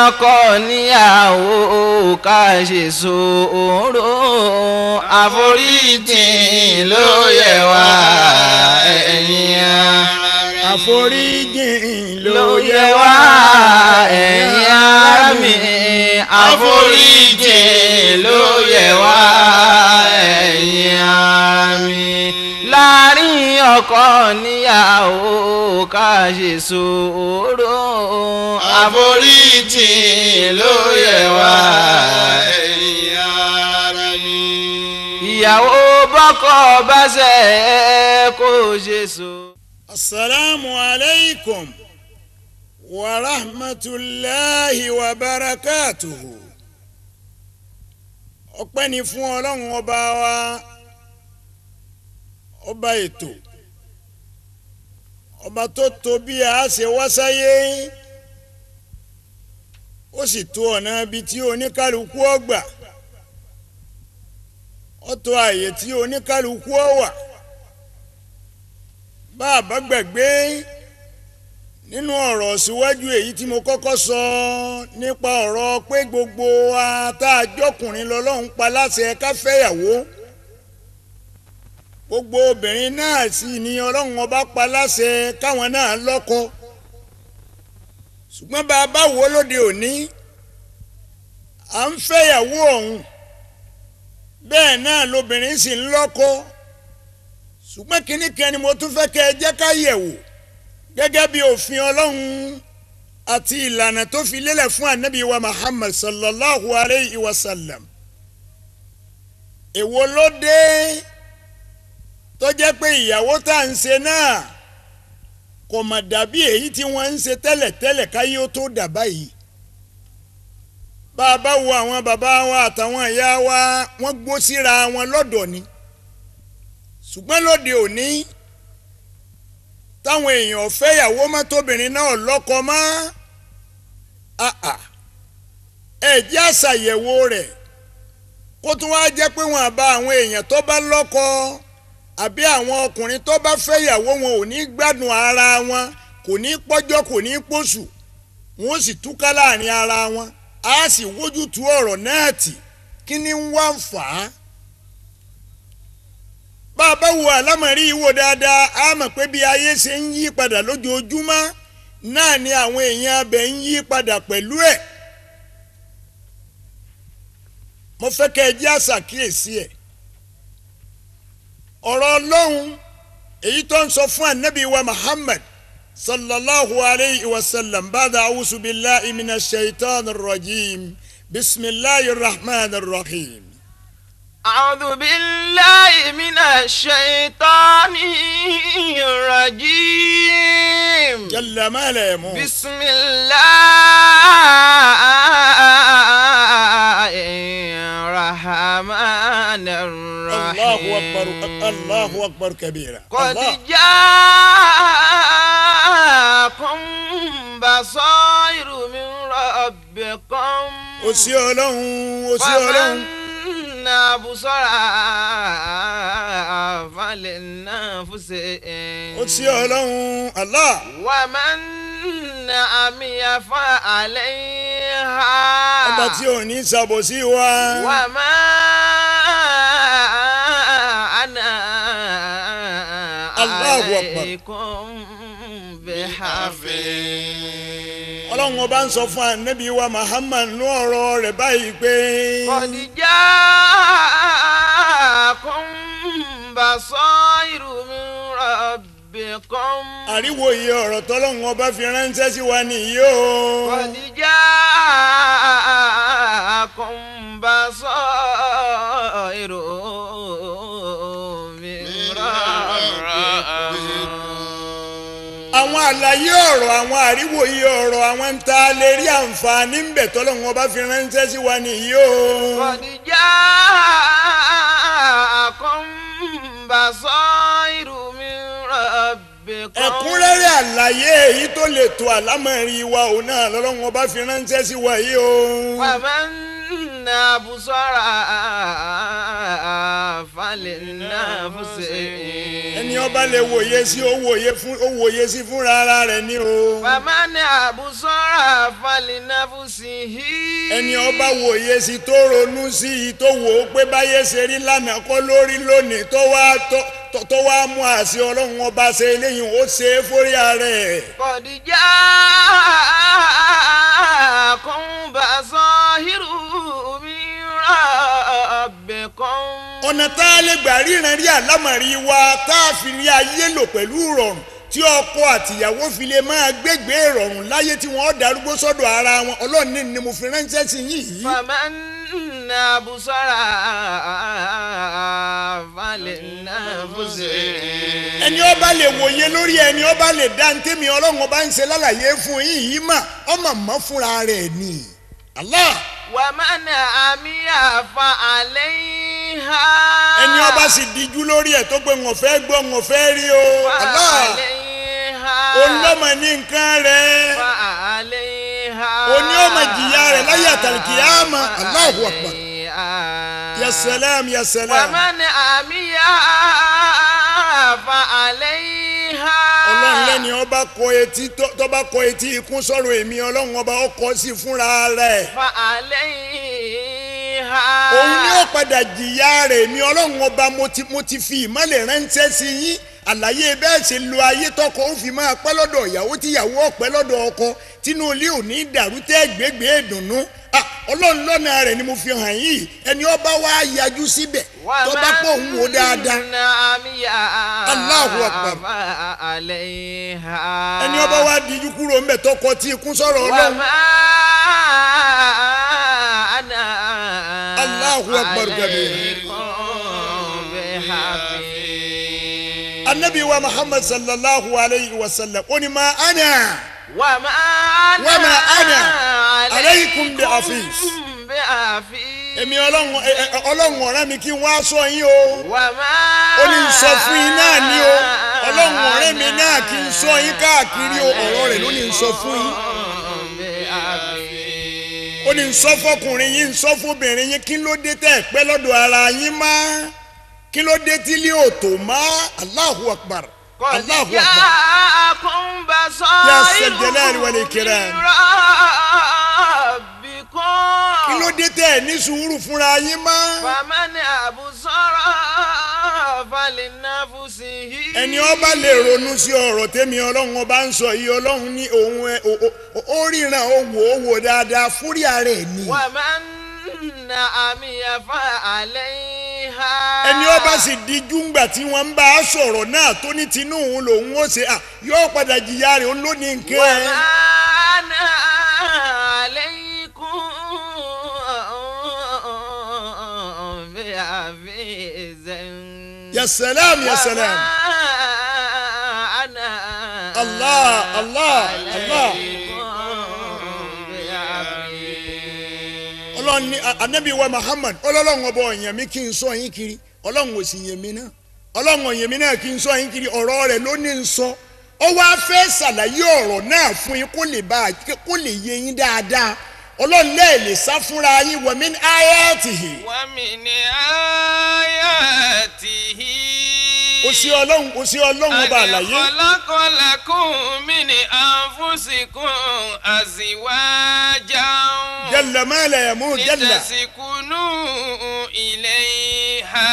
ọkọ níyàwó ká ṣe sùúrù àforíjì ló yẹ wá ẹ̀yin ará mi. Àforíjì ló yẹ wá ẹ̀yin ará mi. Àforíjì ló yẹ wá ẹ̀yin ará mi. Láàrin ọkọ níyàwó ká ṣe sùúrù Àforíjì ló yẹ wá ẹ̀yin ará mi. Ìyàwó bọ́kọ bá ṣe kó ṣe sùúrù. Asalaamu alaykum wa rahmatulahi wa barakatuhu. Ọpẹ́ ni fún Ọlọ́run ọba wa, ọba ètò, ọba tó tó bí a ṣe wá sáyé, ó sì tó ọ̀nà ibi tí oníkálukú ọgbà, ó tó àyè tí oníkálukú ọwà. Bá a bá gbàgbé nínú ọ̀rọ̀ síwájú èyí tí mo kọ́kọ́ sọ nípa ọ̀rọ̀ pé gbogbo wa tá a jọkùnrin lọ́lọ́run pa láṣẹ ká fẹ́yàwó, gbogbo obìnrin náà sì ni Ọlọ́run ọba pa láṣẹ káwọn náà lọ́kọ. Ṣùgbọ́n bá a bá wò lóde òní, à ń fẹ́yàwó ọ̀hún, bẹ́ẹ̀ náà lobìnrin sì ń lọ́kọ. Ṣùgbọ́n kínní kan ni mo tún fẹ́ kẹ́ ẹ jẹ́ ká yẹ̀wò gẹ́gẹ́ bí òfin Ọlọ́run àti ìlànà tó fi lélẹ̀ fún ànábì wa Muhammad sallallahu alayhi wa sallam. Èwo ló dé tó jẹ́ pé ìyàwó tá à ń ṣe náà kò mà dàbí èyí tí wọ́n ń ṣe tẹ́lẹ̀tẹ́lẹ̀ káyé ó tó dà báyìí? Bá a bá wo àwọn bàbá wa àtàwọn ìyá wa, wọ́n gbó síra wọn lọ́dọ̀ ni. Ṣùgbọ́n lóde òní, táwọn èèyàn fẹ́yàwó mọ́, tóbìnrin náà lọ́kọ mọ́, àà ẹ jẹ́ àṣàyẹ̀wò rẹ̀ kó tún wá jẹ́ pé wọ́n bá àwọn èèyàn tó bá lọ́kọ àbí àwọn ọkùnrin tó bá fẹ́yàwó, wọn ò ní gbádùn ara wọn, kò ní pọ́jọ́, kò ní pọ́sù, wọn ó sì túká láàrin ara wọn. Á sì wójútu ọ̀rọ̀ náà tì kí ni ń wá ń fà á. Bá a bá wo àlámọ̀rí wò dáadáa, á mọ̀ pé bí ayé ṣe ń yí padà lójoojúmọ́ náà ni àwọn èèyàn abẹ ń yí padà pẹ̀lú ẹ̀. Mo fẹ́ kẹ́ ẹ jẹ́ àṣàkíyèsí ẹ̀. Ọ̀rọ̀ Ọlọ́run èyí tó ń sọ fún ànábì wa Muhammad sallallahu alayhi wa sallam, ba'da a'udhu billahi minash shaitanir rajim, bismillahir rahmanir rahim. أعوذ بالله من الشيطان الرجيم. جل ما لا يموت. بسم الله الرحمن الرحيم. الله أكبر، الله أكبر كبيرا. قد الله. جاءكم بصائر من ربكم. Ó sí Ọlọ́run, ó sí Ọlọ́run. فمن أبصر فلنفسه. Ó sí Ọlọ́run Allah. ومن عمي فعليها. Ọba tí ò ní ṣàbòsí wa. وما أنا الله أكبر. عليكم بحفيظ. Ọlọ́run ọba ń sọ fún ànábì wa Muhammad nú ọ̀rọ̀ rẹ̀ báyìí pé قد جاءكم بصائر من ربكم. Àríwòye ọ̀rọ̀ tọ́lọ́run ọba fi ránṣẹ́ sí wa nìyí o. قد جاءكم بصائر من ربكم. Àwọn àlàyé ọ̀rọ̀, àwọn àríwòye ọ̀rọ̀, àwọn ń ta lè rí àǹfààní ń bẹ̀ tọ́lọ́run ọba fi ránṣẹ́ sí wa nìyí o. قد جاءكم بصائر من ربكم. Ẹ̀kúnrẹ́rẹ́ àlàyé èyí tó lè tó àlámọ̀rin wa, òun náà lọ́lọ́run ọba fi ránṣẹ́ sí wa yìí o. ومن أبصر فلنفسه. Ẹni ọba lè wòye sí, ó wòye fún, ó wòye sí fúnra ara rẹ̀ ní o. فمن أبصر. فلنفسه. Ẹni ọba wòye sí tó ronú sí i tó wò ó pé báyé ṣe rí lánàá kọ́ lórí lónìí tó wá tó wá mú àṣẹ ọlọ́run ọba ṣe eléyìí ó ṣe é fórí ara ẹ̀. قد جاءكم بصائر من ربكم. Ọ̀nà tá a lè gbà ríran rí àlámọ̀rí wa tá a fi rí ayé lò pẹ̀lú ìrọ̀rùn tí ọkọ àtìyàwó fi lè máa gbégbé ìrọ̀rùn láyé tí wọ́n darúgbó sọ́dọ̀ ara wọn ọlọ́run ní ni mo fi ránṣẹ́ sí yín yìí. فمن أبصر فلنفسه. Ẹni ọba lè wòye lórí ẹni ọba lè dá ntẹ́mi ọlọ́run ọba ń ṣe lálàyé fún yín yìí mà ọmọ mọ́ fúnra rẹ̀ ni. Allah. ومن عمي فعليها. Ẹni ọba sì díjú lórí ẹ̀ tó pé wọn fẹ́ gbọ́ wọn fẹ́ rí o. Allah. فعليها. Òun lọ́mọ ní nǹkan rẹ̀. فعليها. Òní ọmọ jìyà rẹ̀ láyé àtàlùkìyámà. Allahu Akbar. فعليها. Ya salam ya salam. ومن عمي فعليها. Ọlọ́run lẹ́ni ọba kọ etí tó bá kọ etí ikún sọ̀rọ̀ èmi ọlọ́run ọba ọkọ̀ sí fúnra rẹ̀. فعليها. Òun ni ó padà jìyà rẹ̀ èmi ọlọ́run ọba mo ti fi ìmọ̀lẹ̀ ránṣẹ́ sí yín àlàyé bẹ́ẹ̀ ṣe lo ayé tọkọ ó fi máa pẹ́ lọ́dọ̀ ìyàwó tíyàwó ọ̀pẹ́ lọ́dọ̀ ọkọ tínú ilé ò ní dàrú tẹ́ gbégbé ìdùnnú. Ọlọ́run lọ́nà rẹ̀ ni mo fi hàn yín ẹni ọba wa yájú síbẹ̀ tó bá pọ̀ ń wò dáadáa. Allahu Akbar. Ẹni ọba wa díjú kúrò ńbẹ̀ tọkọ tí ikún sọ̀rọ̀ ọlọ́run. Allahu Akbar kabir. Anabi wa Muhammad sallallahu alayhi wa sallam ó ní ma ana وما ana alaykum bi hafiz. Èmi ọlọ́run ọlọ́run ọ̀rẹ́ mi kí n wá sọ yín o. Ó ní sọ fún yín náà ní o. Ọlọ́run ọ̀rẹ́ mi náà kí n sọ yín káàkiri o. Ọ̀rọ̀ rẹ̀ ló ní sọ fún yín. Ó ní sọ fọkùnrin yín sọ fóbìnrin yín kí ló dé tẹ́ ẹ pẹ́ lọ́dọ̀ ara yín má kí ló dé tí ilé òtò má. Allahu Akbar. Allahu Akbar. Ya Jalali wal Ikram. Kí ló dé tẹ́ ẹ ní sùúrù fúnra yín má. فمن أبصر فلنفسه. Ẹni ọba lè ronú sí ọ̀rọ̀ tẹ́mi ọlọ́run ọba ń sọ yìí ọlọ́run ní òun ẹ ó ríran ó wò ó wò dáadáa fúrí ara ẹ̀ ni. ومن عمي فعليها. Ẹni ọba sì díjú ńgbà tí wọ́n ń bá a sọ̀rọ̀ náà tó ní tinú òun lòun ó ṣe yóò padà jìyà rẹ̀ ó lónìí nǹkan ẹ̀. وما أنا عليكم بحفيظ. Ya salam ya salam. وما أنا Allah Allah Allah. Ọlọ́run ní anabi wa Muhammad ọlọ́run ọba ọ̀yàn mi kí n sọ yín kiri ọlọ́run ò sì yàn mí náà ọlọ́run ọ̀yàn mi náà kí n sọ yín kiri ọ̀rọ̀ rẹ̀ ló ní n sọ ó wá fẹ́ ṣàlàyé ọ̀rọ̀ náà fún yín kó lè bá kó lè yé yín dáadáa ọlọ́run náà lè sá fúnra yín wa min ayatihi. Wa min ayatihi. Ó sí ọlọ́run ó sí ọlọ́run ọba àlàyé. Khalaqa lakum min anfusikum azwajan. Jalla ma la yamut jalla. Litaskunu ilayha.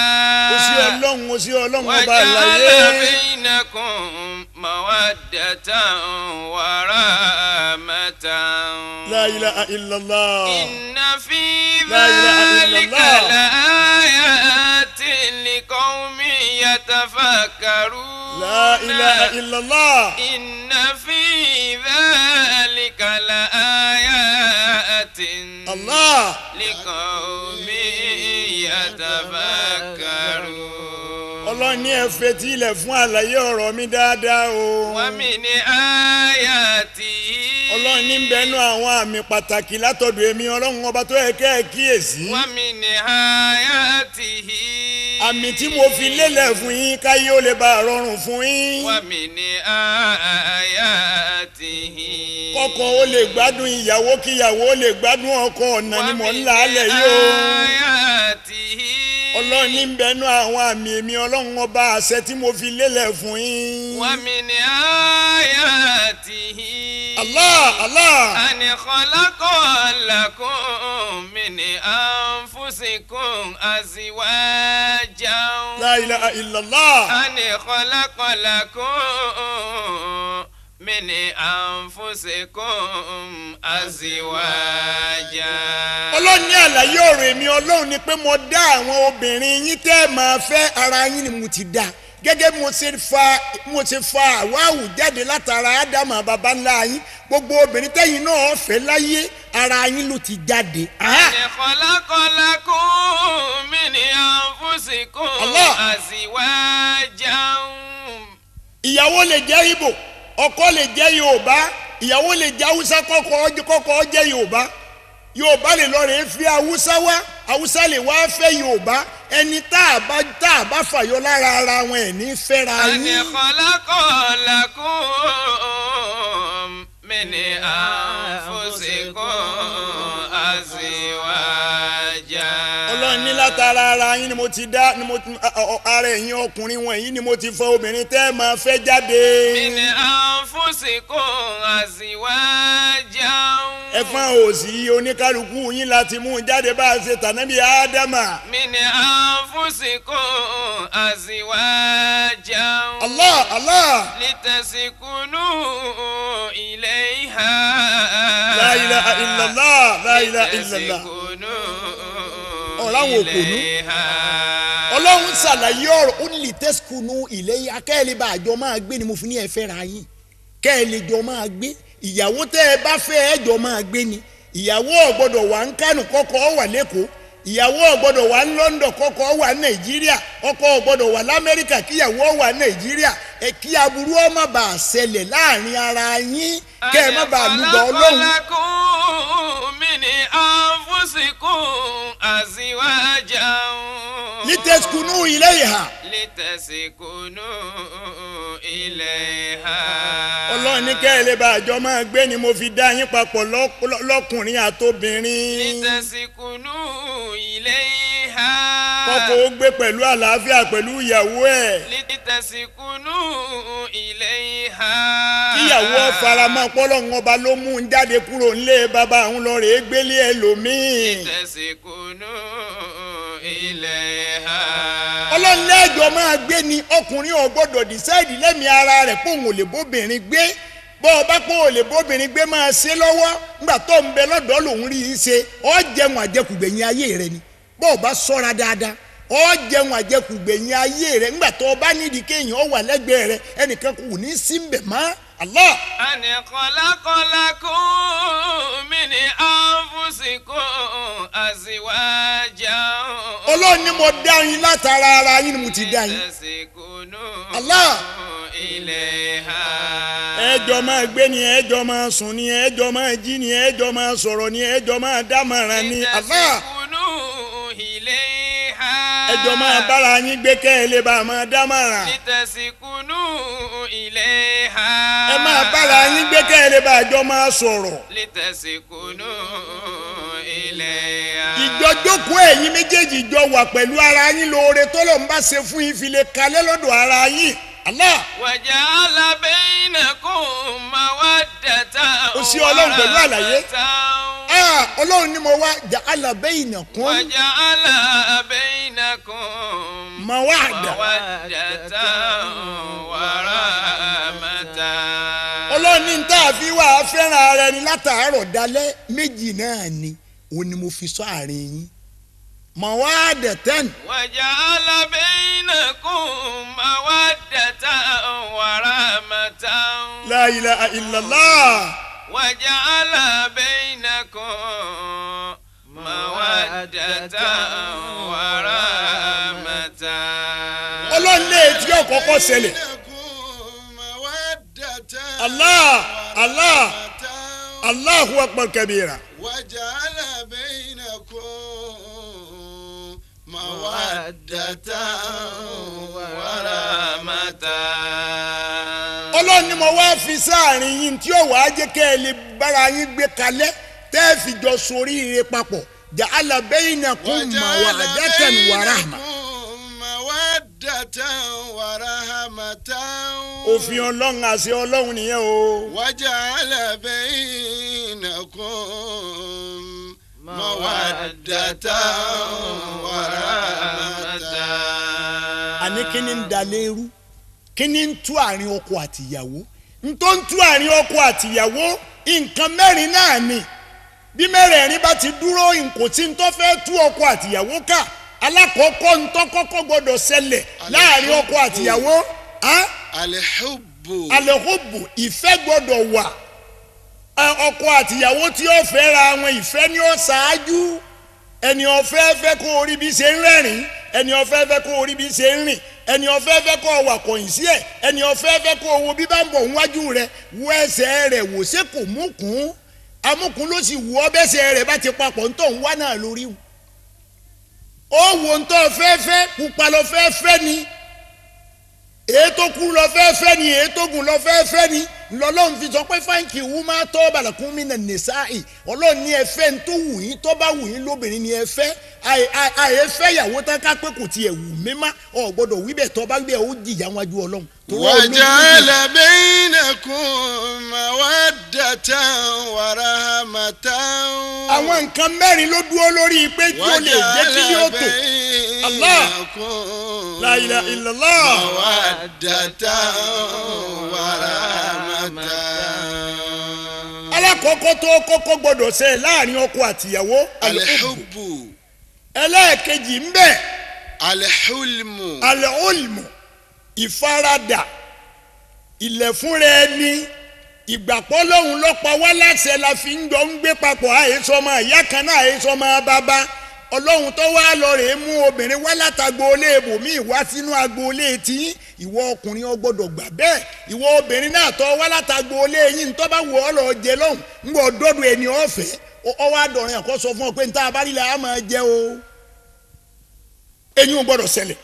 Ó sí ọlọ́run ó sí ọlọ́run ọba àlàyé. Wa ja'ala bainakum mawaddatan wa rahmatan. La ilaha illallah. Inna fi La ilaha dhalika illallah. laayatin liqawmin yatafakkarun. La ilaha illallah. Inna fi dhalika laayatin Allah. liqawmin yatafakkarun. Ọlọ́run ní ẹ fetí ilẹ̀ fún àlàyé ọ̀rọ̀ mi dáadáa o. Wa min ayatihi. Ọlọ́run ní bẹnu àwọn àmì pàtàkì látọ̀dọ̀ èmi ọlọ́run ọba tó yẹ kẹ́ ẹ kíyèsí. Wa min ayatihi. Àmì tí mo fi lélẹ̀ fún yín káyé ó lè bá a rọrùn fún yín. Wa min ayatihi. Kọ́kọ́ ó lè gbádùn ìyàwó kíyàwó ó lè gbádùn ọkọ ọ̀nà ni mò ń là á lẹ̀ yìí o. Wa min ayatihi. Ọlọ́run ní bẹnu àwọn àmì èmi ọlọ́run ọba àṣẹ tí mo fi lélẹ̀ fún yín. Wa min ayatihi. Allah Allah. أن خلق لكم من أنفسكم أزواجا La ilaha illallah. أن خلق لكم من أنفسكم أزواجا Ọlọ́run ní àlàyé ọ̀rọ̀ èmi Ọlọ́run ni pé mo dá àwọn obìnrin yín tẹ́ ẹ máa fẹ́, ara yín ni mo ti dá, gẹ́gẹ́ bí mo ṣe fa àwáwù jáde látara Ádámù baba ńlá yín. Gbogbo obìnrin tẹ́yìn náà fẹ́ láyé, ara yín ló ti jáde. Aha. أن خلق لكم من أنفسكم Allah. أزواجا Ìyàwó lè jẹ́ Ìgbò, ọkọ lè jẹ́ Yorùbá. Ìyàwó lè jẹ́ Haúsá, kọ́kọ́ jẹ́ Yorùbá. Yorùbá lè lọ rèé fi Haúsá wá, Haúsá lè wá fẹ́ Yorùbá. Ẹni tá a bá fàyọ lára ara wọn ẹ̀ ní fẹ́ra أن yín. خلق لكم من أنفسكم أزواجا Ọlọ́run ní látara ara yín ni mo ti dá ni mo ti ara ẹ̀yin ọkùnrin wọ̀nyí ni mo ti fọ obìnrin tẹ́ ẹ máa fẹ́ jáde. من أنفسكم أزواجا Ẹ̀fọn òsì oníkálukú yín láti mú un jáde bá a ṣe tànábì Ádámà. من أنفسكم أزواجا Allah Allah. لتسكنوا إليها La ilaha illallah, la ilaha illallah. لتسكنوا Ọ̀rọ̀ àwọn òpònú. إليها Ọlọ́run ṣàlàyé ọ̀rọ̀, ó ní لتسكنوا إليها, kẹ́ẹ̀lì bá àjọ máa gbé ni mo fi ní ẹ fẹ́ra yín, kẹ́ẹ̀lì jọ máa gbé. Ìyàwó tẹ́ ẹ bá fẹ́, ẹ jọ máa gbé ni. Ìyàwó ò gbọ́dọ̀ wà ń Kánò, kọ́kọ́ wà l'Ékòó. Ìyàwó ò gbọ́dọ̀ wà ń London, kọ́kọ́ wà ní Nàìjíríà. Ọkọ ò gbọ́dọ̀ wà l'Amẹ́ríkà, kíyàwó wà ní Nàìjíríà. Ẹ kí aburú ó má bàa ṣẹlẹ̀ láàrin ara yín, kẹ́ ẹ má bàa lùgbọ́ Ọlọ́run. لكم من أنفسكم أزواجا لتسكنوا إليها. لتسكنوا إليها Ọlọ́run ní kẹ́ ẹ lè bá àjọ máa gbé ni mo fi dá yín papọ̀ lọ́kùnrin àtobìnrin. لتسكنوا إليها Kọ́kọ́ ó gbé pẹ̀lú àlàáfíà pẹ̀lú ìyàwó ẹ̀. لتسكنوا إليها Kíyàwó faramọ́ pọ́lọ́run ọba ló mú un jáde kúrò nílé bàbá òun lọ rèé gbélé ẹlòmíì. لتسكنوا إليها Ọlọ́run lẹ́jọ́ máa gbé ni. Ọkùnrin ò gbọ́dọ̀ decide lẹ́mìí ara rẹ̀ pé òun ò lè bóbìnrin gbé. Bọ́ ọ bá pé ò lè bóbìnrin gbé, máa ṣe lọ́wọ́ ńgbà tó ń bẹ lọ́dọ̀ lòun rí i ṣe. Ọ jẹun àjẹkùgbẹ̀yìn ayé rẹ ni. Bọ́ ọ bá sọ́ra dáadáa, ọ jẹun àjẹkùgbẹ̀yìn ayé rẹ. Ńgbà tó o bá nídìí kéèyàn ọ wà lẹ́gbẹ̀ẹ́ rẹ, ẹnìkan kò ní sí ń bẹ̀ mọ́. Allah. أن خلق لكم من أنفسكم أزواجا Ọlọ́run ní mo dá yín, látara ara yín ni mo ti dá yín. لتسكنوا Allah. إليها Ẹjọ́ máa gbé ni, ẹjọ́ máa sùn ni, ẹjọ́ máa jí ni, ẹjọ́ máa sọ̀rọ̀ ni, ẹjọ́ máa dámọ̀ràn ni. Allah. لتسكنوا إليها Ẹjọ́ máa bára yín gbé kẹ́ ẹ lè bá a máa dámọ̀ràn. لتسكنوا إليها Ẹ máa bára yín gbé kẹ́ ẹ lè bá àjọ máa sọ̀rọ̀. لتسكنوا إليها Ìjọ jókòó, ẹ̀yin méjèèjì jọ wà pẹ̀lú ara yín, lóore tọ́lọ̀ ń bá ṣe fún yín fi lè kalẹ̀ lọ́dọ̀ ara yín. Allah. وجعل بينكم مودة Ó sí Ọlọ́run pẹ̀lú àlàyé. ورحمة. Ah, Ọlọ́run ní mo wá جعل بينكم وجعل بينكم مودة. مودة ورحمة. Ọlọ́run ní tá a fi wá fẹ́ràn ara ẹni látàárọ̀ dalẹ́, méjì náà ni òun ni mo fi sọ àárín yín, مودة. وجعل بينكم مودة ورحمة. لا إله إلا الله. وجعل بينكم مودة ورحمة. Ọlọ́run lè tí yóò kọ́kọ́ ṣẹlẹ̀. Allah Allah, الله أكبر كبيرا. وجعل بينكم مودة ورحمة. Ọlọ́run ni mo wá fi sáàrin yín tí yóò wá jẹ́ kẹ́ ẹ lè bára yín gbé kalẹ̀, tẹ́ ẹ fi jọ soríire papọ̀. جعل بينكم مودة ورحمة. مودة ورحمة. Òfin Ọlọ́run, àṣẹ Ọlọ́run nìyẹn o. وجعل بينكم مودة ورحمة. Àní kí ni ń da léru? Kí ni ń tú àárín ọkọ àtìyàwó? N tó ń tú àárín ọkọ àtìyàwó, nǹkan mẹ́rin náà ni. Bí mẹ́rẹ̀ẹ̀rin bá ti dúró, kò sí ń tó fẹ́ tú ọkọ àtìyàwó ká. Alákọ̀ọ́kọ́, ń tó kọ́kọ́ gbọ́dọ̀ ṣẹlẹ̀ láàárín ọkọ àtìyàwó, á الحب. Alẹ́hóbù, ìfẹ́ gbọ́dọ̀ wà. Ọkọ àtìyàwó tí ó fẹ́ ra wọn, ìfẹ́ ni ó ṣáájú. Ẹni ọ̀fẹ́ fẹ́ kó orí bí ṣe ń rẹ́rìn, ẹni ọ̀fẹ́ fẹ́ kó orí bí ṣe ń rìn, ẹni ọ̀fẹ́ fẹ́ kó wà kọ̀yìn sí ẹ̀, ẹni ọ̀fẹ́ fẹ́ kó wo bí bá ń bọ̀ níwájú rẹ̀, wo ẹsẹ̀ rẹ̀ wò, ṣé kò múkún amúkún ló sì wù ọ́, bẹ́sẹ̀ rẹ̀ bá ti papọ̀ ń tọ̀ ń wá náà lórí ó wo ń tọ́ fẹ́ fẹ́, pupa lọ fẹ́ fẹ́ ni, èyí tó kú lọ fẹ́ fẹ́ ni, èyí tó gùn lọ fẹ́ fẹ́ ni. Lọ́lọ́run fi sọ pé fáǹkì wú máa tọ́ balàkún mi nà nìsáì. Ọlọ́run ní ẹ fẹ́ ń tó wù yín, tó bá wù yín lóbìnrin ni ẹ fẹ́. Àyè fẹ́ ìyàwó tán ká pé kò tiẹ̀ wù mí má, ọ gbọ́dọ̀ wí bẹ́ẹ̀. Tó bá wí bẹ́ẹ̀, ó jìyà wájú Ọlọ́run. Torí olójú وجعل بينكم مودة ورحمة. Àwọn nǹkan mẹ́rin ló dúró lórí pé kí ó lè jẹ́ kí yóò tò. Allah. بينكم La ilaha illallah. مودة ورحمة. Alákọ̀ọ́kọ́ tó kọ́kọ́ gbọ́dọ̀ ṣe láàrin ọkọ àtìyàwó, الحب. ẹlẹ́ẹ̀kejì ń bẹ, الحلم. Alẹ́ọ̀lmù, ìfaradà, ìlẹ̀fúnra ẹni, ìgbàpọ̀ lọ́hùn lọ́pọ̀ wá láṣẹ la fi ń jọ ń gbé papọ̀. Àhesọ ọmọ ìyá kan náà, àhesọ ọmọ bàbá. Ọlọ́run tó wá lọ rèé mú obìnrin wá látagboolé ibòmíì wá sínú agboolé tí ìwọ ọkùnrin, ó gbọ́dọ̀ gbà bẹ́ẹ̀. Ìwọ obìnrin náà tó wá látagboolé yín, tó bá wù ọ́ lọ jẹ lọ́hùn ń gbọ́ dọ́dọ̀ ẹni ọ̀fẹ́ ọwọ́ àdọ̀rìn ẹ̀kọ́ sọ fún ọ pé níta abárílẹ̀ á máa jẹ o. Eyín ò gbọ́dọ̀ ṣẹlẹ̀.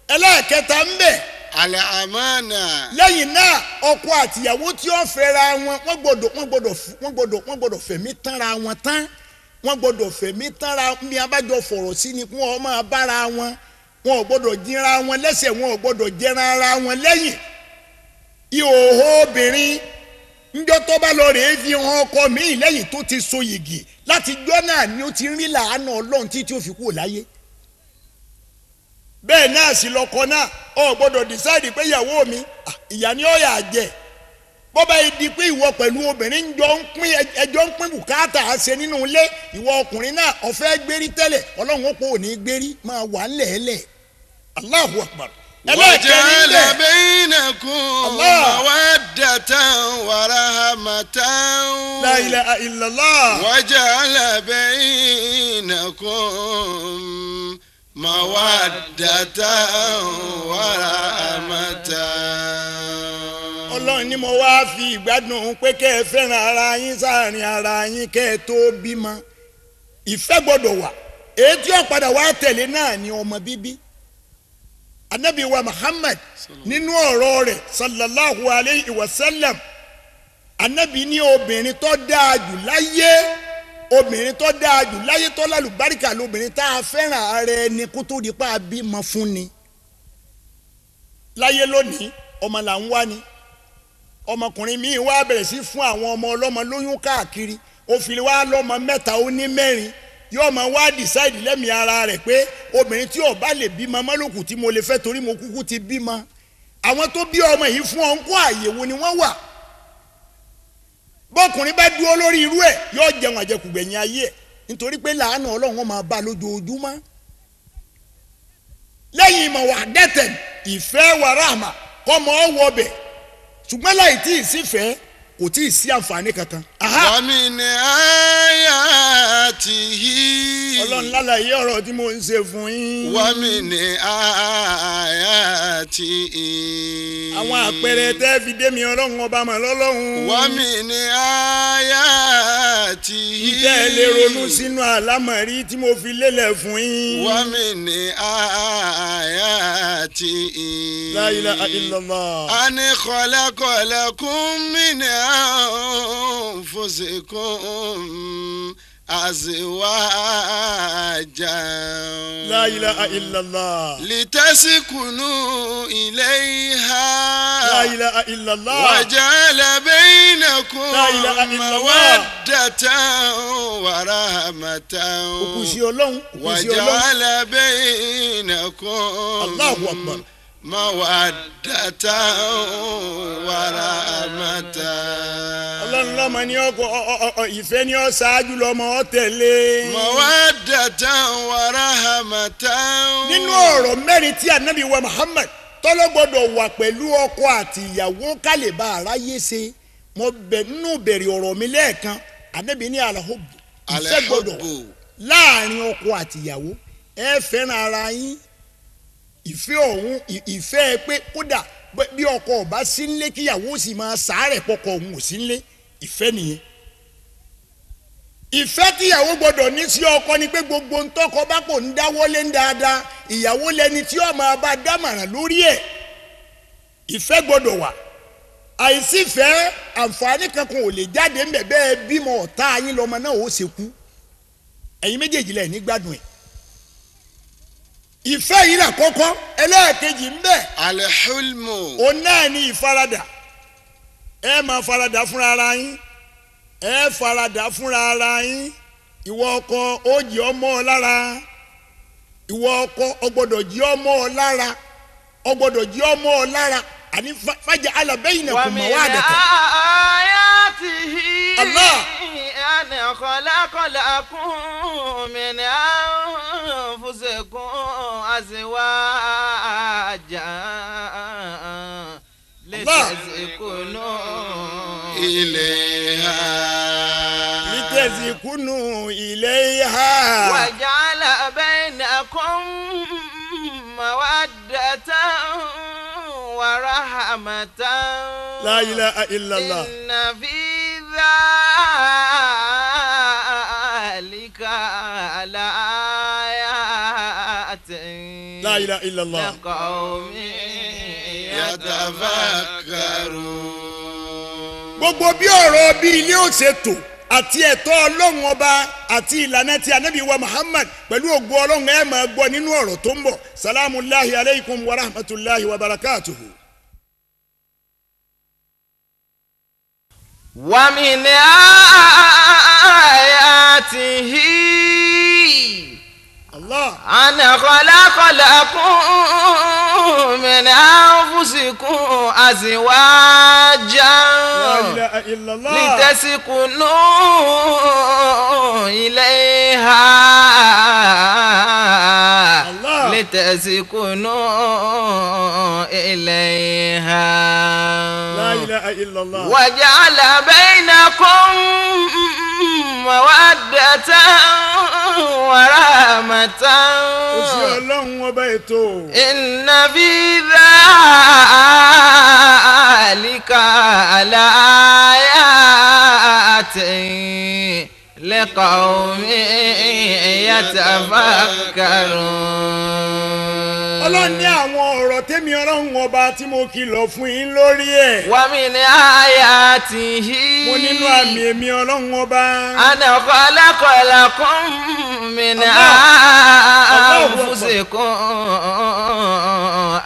Ẹlẹ́ẹ̀kẹta ń bẹ, الأمانة. Lẹ́yìn náà, ọkọ àtìyàwó tí ó fẹ́ra wọn, wọ́n gbọ́dọ̀ fẹ̀mí tánra wọn tán. Wọ́n gbọ́dọ̀ fẹ̀mí tánra bí abájọ fọ̀rọ̀ sí ni kí wọ́n máa bára wọn. Wọn ò gbọ́dọ̀ jínra wọn lẹ́sẹ̀, wọn ò gbọ́dọ̀ jẹran ara wọn lẹ́yìn. Ìhòòhò obìnrin, njọ́ tó bá lọ rèé fi hàn ọkọ míì lẹ́yìn tó ti so yìgì, láti jọ́ náà ni ó ti rí làánà Ọlọ́run títí ó fi kúrò láyé. Bẹ́ẹ̀ náà sì lọ́kọ náà, ọ gbọ́dọ̀ decide pé ìyàwó mi, ìyá ni ó yà jẹ. Bọ́bá yìí di pé ìwọ pẹ̀lú obìnrin jọ ń pín, ẹjọ́ ń pín bùkátà ṣe nínú ilé, ìwọ ọkùnrin náà ọ̀fẹ́ gbérí tẹ́lẹ̀, Ọlọ́run ó pò ní gbérí máa wà ńlẹ̀ẹ́lẹ̀. Allahu Akbar. Ẹlẹ́ẹ̀kẹrin وجعل bẹ́ẹ̀. بينكم الله. مودة ورحمة. La ilaha illallah. وجعل بينكم مودة ورحمة. Ọlọ́run ni mo wá fi ìgbádùn pé kẹ́ ẹ fẹ́ràn ara yín sáàrin ara yín kẹ́ ẹ tó bímọ. Ìfẹ́ gbọ́dọ̀ wà. Èyí tí ó padà wá tẹ̀lé náà ni ọmọ bíbí. Anabi wa Muhammad, nínú ọ̀rọ̀ rẹ̀, sallallahu alayhi wa sallam, anabi ní obìnrin tó dáa jù láyé, obìnrin tó dáa jù láyé, tó lálùbáríkà, lóbìnrin tá a fẹ́ràn ara ẹni kó tó di pa bímọ fún ni. Láyé lónìí, ọmọ là ń wá ni. Ọmọkùnrin míì wá bẹ̀rẹ̀ sí fún àwọn ọmọ ọlọ́mọ lóyún káàkiri. Ó fi wá lọ́mọ mẹ́ta, ó ní mẹ́rin, yóò máa wá decide lẹ́mìí ara rẹ̀ pé obìnrin tí ó bá lè bímọ mọ́lòkù tí mo lè fẹ́, torí mo kúkú ti bímọ. Àwọn tó bí ọmọ yìí fún ọ ń kó, àyèwò ni wọ́n wà? Bọ́kùnrin bá dúró lórí irú ẹ̀, yóò jẹun àjẹkùgbẹ̀yìn ayé ẹ̀, nítorí pé làánà Ọlọ́run wọn máa bá a lójoojúmọ́. Lẹ́yìn ìmọ̀ wà dẹ́tẹ̀, ìfẹ́ wàràhàmà kọ́mọ ọwọ́ bẹ̀, ṣùgbọ́n láì tí ì sífẹ̀ẹ́, kò tí ì sí àǹfààní kankan. Aha! ومن آياته. Ọlọ́run lálàyé ọ̀rọ̀ tí mo ń ṣe fún yín. ومن آياته. Àwọn àpẹẹrẹ tẹ́ fi dé mi Ọlọ́run ọba mọ̀ lọ́lọ́run. ومن آياته. Ìtẹ́ ẹ lè ronú sínú àlámọ̀rí tí mo fi lélẹ̀ fún yín. ومن آياته. La ilaha illallah. أن خلق لكم من أنفسكم أزواجا. أزواجا La ilaha illallah. لتسكنوا إليها La ilaha illallah. وجعل بينكم لا إله إلا الله. مودة ورحمة Òkú sí Ọlọ́run, òkú sí Ọlọ́run. وجعل بينكم Allahu Akbar. مودة ورحمة Ọlọ́run lọ́mọ ní ọkọ ìfẹ́ ní ọ ṣáájú lọ́mọ ọ tẹ̀lé. مودة ورحمة Nínú ọ̀rọ̀ mẹ́rin tí Ànábì wa Muhammad tọ́lọ́ gbọ́dọ̀ wà pẹ̀lú ọkọ àti ìyàwó ká lè bá aráyé ṣe. Mo bẹ̀ nínú bẹ̀rẹ̀ ọ̀rọ̀ mi lẹ́ẹ̀kan, Ànábì ní alahub ìfẹ́ gbọ́dọ̀ wà الحب láàrin ọkọ àti ìyàwó. Ẹ fẹ́ràn ara yín, ìfẹ́ ọ̀hún ìfẹ́ pé kódà bí ọkọ ò bá sí nílé kíyàwó sì máa sàárẹ̀ pọkọ òun ò sí nílé, ìfẹ́ nìyẹn. Ìfẹ́ tíyàwó gbọ́dọ̀ ní sí ọkọ ni pé gbogbo ntọ́kọ bá kò ń dáwọ́lé ń dáadáa, ìyàwó lẹni tí ó máa bá dámọ̀ràn lórí ẹ̀. Ìfẹ́ gbọ́dọ̀ wà. Àìsífẹ́ àǹfààní kankan ò lè jáde ńbẹ̀. Bẹ́ẹ̀ bímọ ọ̀tá yín lọ́mọ náà ó ṣe kú, ẹ̀yin méjèèjì lẹ̀ ní gbádùn ẹ̀. Ìfẹ́ yìí là kọ́kọ́. Ẹlẹ́ẹ̀kejì ńbẹ̀, الحلم òun náà ní ìfaradà. Ẹ máa faradà fúnra ara yín, ẹ faradà fúnra ara yín. Ìwọ ọkọ, ó jẹ́ ọmọ ọ lára. Ìwọ ọkọ, ó gbọ́dọ̀ jẹ́ ọmọ ọ lára, ó gbọ́dọ̀ jẹ́ ọmọ ọ lára. Àní fàjà alábẹ́yìn kò mọ̀ ومن wá àdàtà. آياته الله. أن خلق لكم من أنفسكم أزواجا لتسكنوا إليها لتسكنوا إليها. وجعل بينكم مودة ورحمة لا إله إلا الله. إن في ذلك لآيات لا إله إلا الله. لقوم يتفكرون. Gbogbo bí ọ̀rọ̀ bí ilé ó ṣe tò àti ẹ̀tọ́ Ọlọ́run ọba àti ìlànà ti Anabi wa Muhammad, pẹ̀lú ògo Ọlọ́run, ẹ̀ máa gbọ́ nínú ọ̀rọ̀ tó ń bọ̀. Salamu alayhi alaykum wa rahmatulahi wa barakatuhu. ومن آياته Allah. أن خلق لكم من أنفسكم أزواجا La ilaha illallah. لتسكنوا إليها الله. لتسكنوا إليها La ilaha illallah. وجعل بينكم مودة ورحمة Ó sì Ọlọ́run ọba ètò. إن في ذلك لآيات لقوم يتفكرون. Ọlọ́run ní àwọn ọ̀rọ̀ tẹ́mi Ọlọ́run ọba tí mo kìlọ̀ fún yín lórí ẹ̀. ومن آياته Mo nínú àmì èmi Ọlọ́run ọba. أن خلق لكم من الله. الله أكبر. أنفسكم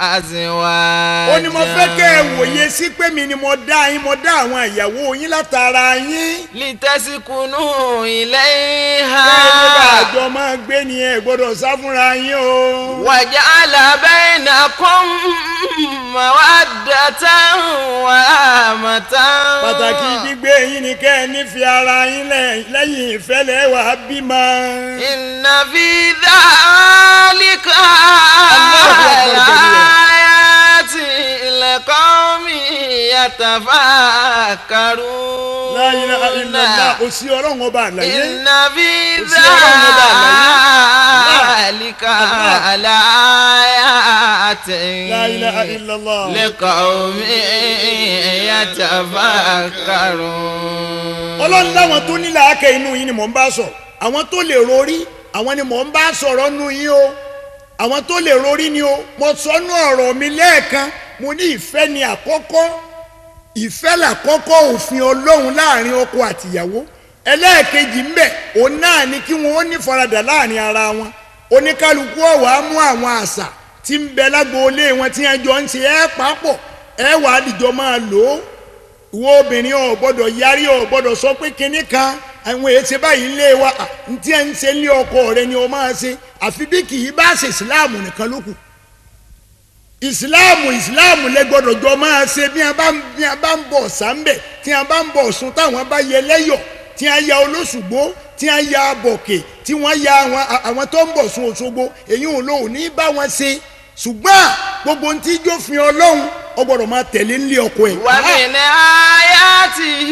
أزواجا. Ó ní mo fẹ́ kẹ́ ẹ wòye sí pé mi ni mo dá yín, mo dá àwọn ìyàwó yín látara yín. لتسكنوا إليها. Bẹ́ẹ̀ ló bá àjọ máa gbé ni, ẹ gbọ́dọ̀ sá fúnra yín o. وجعل بينكم مودة ورحمة. Pàtàkì gbígbé yín ni kẹ́ ẹ nífẹ̀ẹ́ ara yín, lẹ́yìn ìfẹ́ lẹ́wàá bímọ. إن في ذلك الله أكبر كبيرا. لآيات لقوم يتفكرون. La ilaha illallah. Kò sí Ọlọ́run ọba àlàyé. إن في Kò sí Ọlọ́run ọba àlàyé. ذلك Allah. لآيات La ilaha illallah. لقوم يتفكرون. Ọlọ́run láwọn tó ní làákẹ́ inú yín ni mò ń bá sọ̀rọ̀. Àwọn tó lè rorí, àwọn ni mò ń bá sọ̀rọ̀ nú yín o. Àwọn tó lè rorí ni o. Mo sọnú ọ̀rọ̀ mi lẹ́ẹ̀kan, mo ní ìfẹ́ ni àkọ́kọ́. Ìfẹ́ làkọ́kọ́ òfin Ọlọ́run láàrin ọkọ àtìyàwó. Ẹlẹ́ẹ̀kejì ń bẹ̀, òun náà ni kí wọ́n ó ní faradà láàrin ara wọn. Oníkálukú ọ̀wà á mú àwọn àṣà tí ń bẹ lágboolé wọn tí wọ́n jọ ń ṣe ẹ́ papọ̀, ẹ wà á dìjọ máa lò ó. Ìwọ obìnrin, ò gbọ́dọ̀ yarí, ò gbọ́dọ̀ sọ pé kinní kan àwọn èyí ṣe báyìí ń lé wa. À, ntí ẹ ń ṣe ní ọkọ rẹ ni o máa ṣe, àfi bí kì í bá ṣe ìsìláàmù nìkan ló kù. Ìsìláàmù, ìsìláàmù lẹ gbọ́dọ̀ jọ máa ṣe. Bí a bá ń bọ̀ sáńbẹ̀, tí a bá ń bọ̀ Ọ̀ṣun, táwọn bá yẹ lẹ́yọ̀, tí a ya olóṣùgbó, tí a ya bọ̀kè, tí wọ́n ya àwọn tó ń bọ̀ sun Òṣogbo, èyí ò lóun ní bá wọn ṣe. Ṣùgbọ́n gbogbo ohun tí jófin Ọlọ́run, ó gbọ́dọ̀ máa tẹ̀lé nílé ọkọ ẹ̀. ومن آياته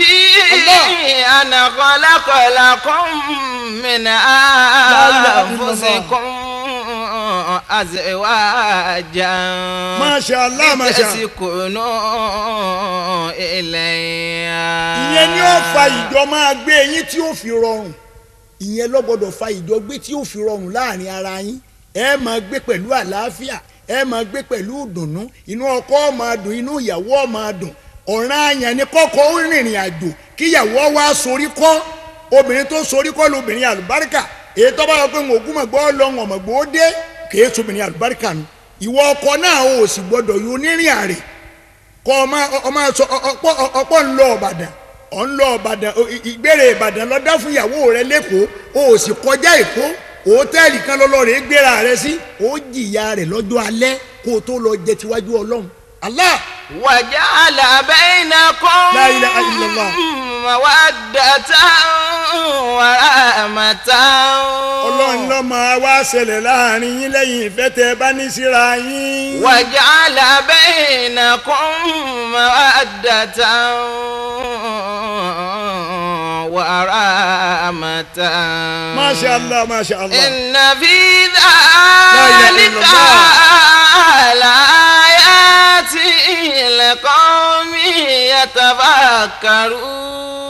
الله. أن خلق لكم من إله إلا أنفسكم أزواجا Masha Allah, masha. لتسكنوا إليها. Ìyẹn ni ó fa ìjọ máa gbé yín tí ó fi rọrùn. Ìyẹn ló gbọ́dọ̀ fa ìjọ gbé tí ó fi rọrùn láàrin ara yín. Ẹ máa gbé pẹ̀lú àlàáfíà, ẹ máa gbé pẹ̀lú ìdùnnú. Inú ọkọ ó máa dùn, inú ìyàwó ó máa dùn. Ọ̀ràn àyàn ni kọ́kọ́ ó rìnrìn àjò kíyàwó wá sorí kọ́. Obìnrin tó sorí kọ́ lobìnrin àlùbáríkà. Èyí tó bá yọ pé ń ògùn mọ̀gbọ́ lọ ń ọ̀mọ̀gbọ́ ó dé, kìí sobìnrin àlùbáríkà nu. Ìwọ ọkọ náà, ò sì gbọ́dọ̀ yọ onírìn àrè kọ́ ọ máa ọ máa sọ ọ̀pọ̀ ọ̀pọ̀ ń lọ Ìbàdàn, ọ̀ ń lọ Ìbàdàn, ìgbére Ìbàdàn lọ dá fún ìyàwó rẹ lẹ́kọ̀ọ́, o ò sì kọjá Èkó, òtẹ́ẹ̀lì kan lọ́lọ́ rẹ̀ gbéra rẹ sí. Ó jìyà rẹ̀ lọ́jọ́ alẹ́ kó o tó lọ jẹ tiwájú Ọlọ́run. Allah. وجعل بينكم لا إله إلا الله. مودة ورحمة. Ọlọ́run ló máa wá ṣẹlẹ̀ láàrin yín lẹ́yìn ìfẹ́ tẹ́ ẹ bá ní síra yín. وجعل بينكم مودة ورحمة. Masha Allah, Masha Allah. إن في لا إله ذلك إلا الله. لآيات لقوم يتفكرون.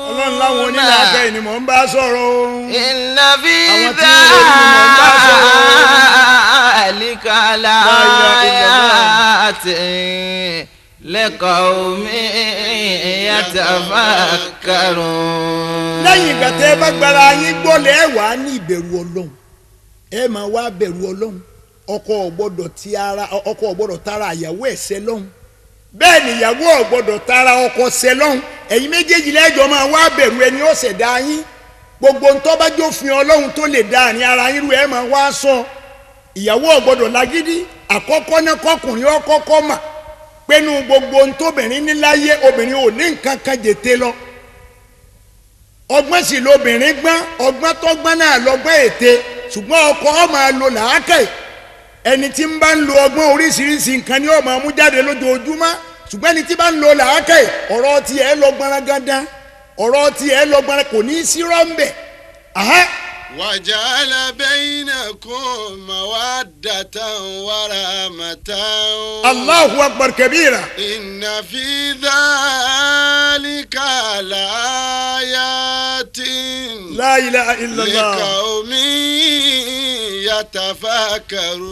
Ọlọ́run láwọn onílàákẹ́ ni mò ń bá sọ̀rọ̀ o. إن في Àwọn tí ń ronú ni mò ń bá sọ̀rọ̀. ذلك لا إله إلا الله. لآيات لقوم يتفكرون. Lẹ́yìn ìgbà tẹ́ ẹ bá gbára yín gbọ́, lẹ́ wàá ní ìbẹ̀rù Ọlọ́run. Ẹ máa wá bẹ̀rù Ọlọ́run. Ọkọ ò gbọ́dọ̀ ti ara, ọkọ ò gbọ́dọ̀ tara ìyàwó ẹ̀ ṣẹ lọ́hùn, bẹ́ẹ̀ ni ìyàwó ò gbọ́dọ̀ tara ọkọ ṣẹ lọ́hùn. Ẹ̀yin méjèèjì lẹ́jọ́ máa wá bẹ̀rù ẹni ó ṣẹ̀dá yín. Gbogbo ń tó bá jófin Ọlọ́run tó lè dá àárín ara yín rú, ẹ máa wá sọ. Ìyàwó ò gbọ́dọ̀ lágídí. Àkọ́kọ́ náà, kọkùnrin ọkọ́kọ́ mà pẹ̀lú gbogbo ń tóbìnrin ní láyé, obìnrin ò ní nǹkan kan jète lọ. Ọgbọ́n sì lobìnrin gbọ́n, ọgbọ́n tọ́gbọ́n náà lọ́gbọ́n ète. Ṣùgbọ́n ọkọ ọ máa lo làákàyè. Ẹni tí ń bá ń lo ọgbọ́n, oríṣiríṣi nǹkan ni ó máa mú jáde lójoojúmọ́. Ṣùgbọ́n ẹni tí bá ń lo làákàyè, ọ̀rọ̀ tiẹ̀ lọ gbọ́nrangandan, ọ̀rọ̀ tiẹ̀ lọ gbọ́nran, kò ní í sí rọ́ńbẹ̀. Aha. وجعل بينكم مودة ورحمة. Allahu akbar kabira. إن في ذلك لآيات La ilaha illallah. لقوم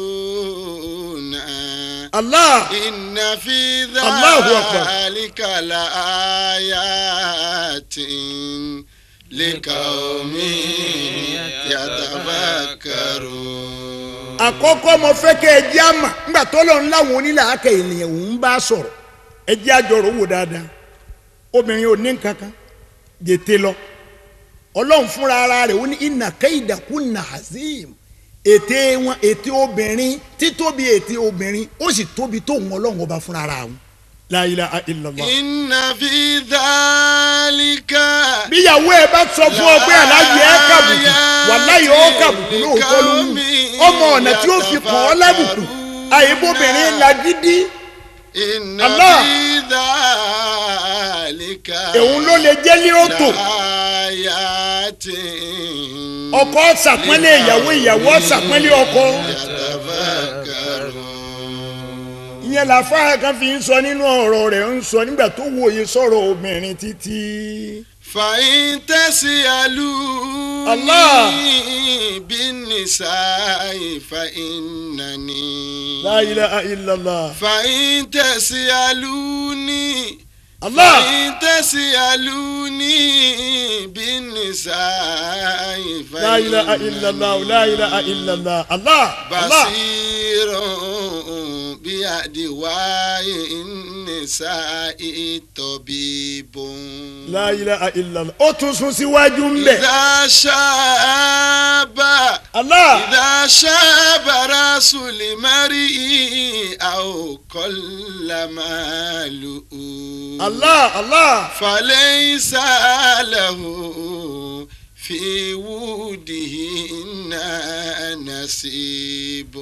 يتفكرون. Allah. إن في الله أكبر. ذلك لآيات لقوم يتفكرون. Àkọ́kọ́, mo fẹ́ kẹ́ ẹ jẹ́ àmà ńgbà tọ́lọ̀ ńlá wọn onílàákẹ́ ènìyàn òun bá sọ̀rọ̀. Ẹ jẹ́ àjọrò wò dáadáa. Obìnrin ò ní nǹkan kan jètè lọ. Ọlọ́run fúnra ara rẹ̀ ó ní إن كيدكن عظيم. Ète wọn, ète obìnrin, títóbi ète obìnrin, ó sì tóbi tó wọn Ọlọ́run ọba fúnra ara wọn. La ilaha illallah. إن في ذلك Bíyàwó ẹ bá sọ fún ọ pé aláyé ẹ kàbùkù, wàláyé ọ kàbùkù lóòótọ́ ló wù. Ọmọ ọ̀nà tí ó fi kàn ọ́ lábùkù àyèbóbìnrin lagídí. إن Allah. في ذلك Òun ló lè jẹ́ lérò. لآيات Ọkọ ṣàpọ́nlé ìyàwó, ìyàwó ṣàpọ́nlé ọkọ. يتفكرون. Ìyẹn làfáà kan fi ń sọ nínú ọ̀rọ̀ rẹ̀, ń sọ nígbà tó wòye sọ̀rọ̀ obìnrin títí. فإن تسألوني الله. بالنساء فإنني La ilaha illallah. فإن تسألوني Allah. فإن تسألوني بالنساء La ilaha illallah, la ilaha illallah, Allah, Allah. بصير بأدواء النساء طبيب La ilaha illallah. Ó tún sún síwájú ń bẹ̀. إذا شاب Allah. إذا شاب رأس المرء أو قل ماله Allah, Allah. فليس له في ودهن نصيب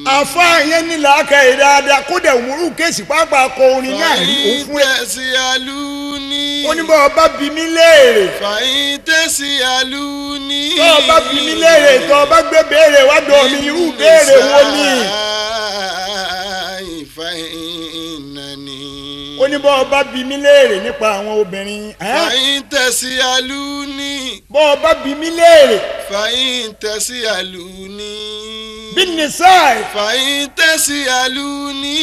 Àfa yẹn ní làákàyè dáadáa kódà òmùrú kéèsì pápá kọ orin náà rí òun fún ẹ. تسألوني Ó ní bọ́ ọba bí mi léèrè. فإن تسألوني Tọ́ ọba bí mi léèrè tọ́ ọba gbé béèrè wá dọ̀ mí irú béèrè wo ni. فإنني Ó ní bọ́ ọba bí mi léèrè nípa àwọn obìnrin. Ẹ́n? فإن تسألوني Bọ́ ọba bí mi léèrè فإن تسألوني bí nìsáì. فإن تسألوني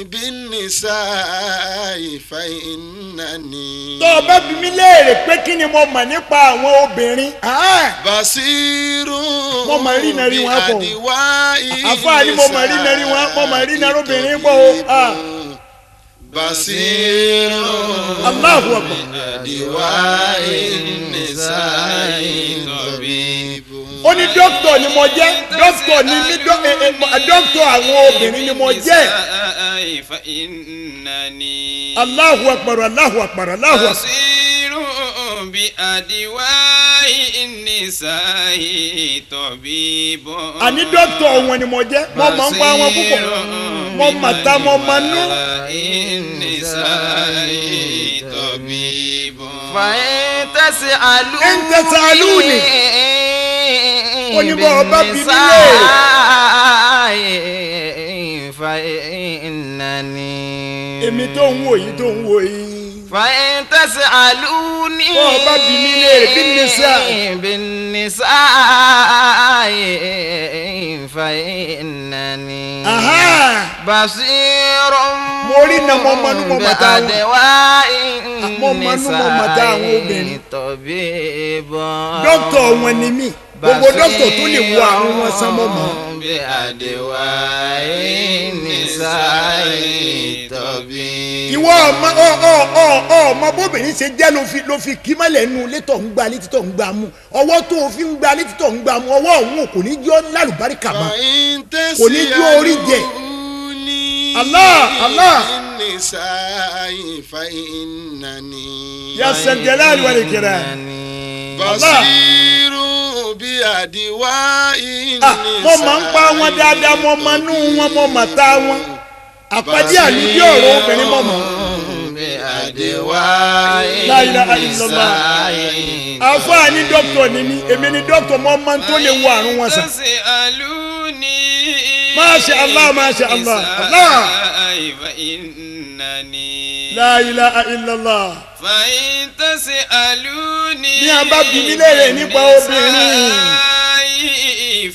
بالنساء فإنني Tọ́ ọba bí mi léèrè pé kí ni mo mọ̀ nípa àwọn obìnrin. Ẹ́n? بصير Mo mà rí iná rí wọn pọ̀. بأدواء Àfáà ní mo mà rí iná rí wọn, mo mà rí iná róbìnrin pọ̀ o. Ah. بصير Allahu Akbar. بأدواء النساء طبيب Ó ní dókítà ni mo jẹ́ dókítà ni mí dókítà àwọn obìnrin ni mo jẹ́. فإنني Allahu Akbar, Allahu Akbar, Allahu Akbar. بصير بأدواء النساء طبيب Àní dókítà wọn ni mo jẹ́ mo máa ń pa wọn púpọ̀ mo mà ta mo mà nú. النساء طبيب فإن تسألوني إن تسألوني. Ó ní bọ́ ọba bi mí léèrè. بالنساء فإنني Èmi tó ń wò yìí tó ń wò yìí. فإن تسألوني Bọ́ ọba bi mí léèrè بالنساء. بالنساء فإنني Aha. بصير Mo rí iná mo mọnú mo mọ̀ta wọn. بأدواء Mo mọnú mo mọ̀ta àwọn obìnrin. النساء طبيب Dókítà wọn ni mí gbogbo dókítà tó lè wo àrùn wọn sán mọ́ mọ́. بأدواء النساء طبيب Ìwọ ọmọ ọ ọ ọ ọ ọmọ bóbìnrin ṣe jẹ́ ló fi kí mọ́lẹ̀ nu ilé tó ń gba létí tó ń gba mú ọwọ́ tó o fi ń gba létí tó ń gba mú ọwọ́ òun kò ní jọ́ lálùbáríkà mọ́. فإن Kò ní jú orí jẹ. تسألوني Allah, Allah. بالنساء فإنني Ya Zal-Jalali wal-Ikram. بصير بأدواء Ah, mo máa ń pa wọn dáadáa mo máa nú wọn mo mà ta wọn àpàdé àlùdí ọ̀rọ̀ obìnrin mọ̀ mọ́. بأدواء La ilaha illallah. النساء Àfáà ní dókítà ni mí èmi ni dókítà mo máa ń tó lè wo àrùn wọn sàn. تسألوني Masha Allah, Masha Allah, Allah. فإنني La ilaha illallah. فإن تسألوني Bí a bá bi mí léèrè nípa obìnrin. بالنساء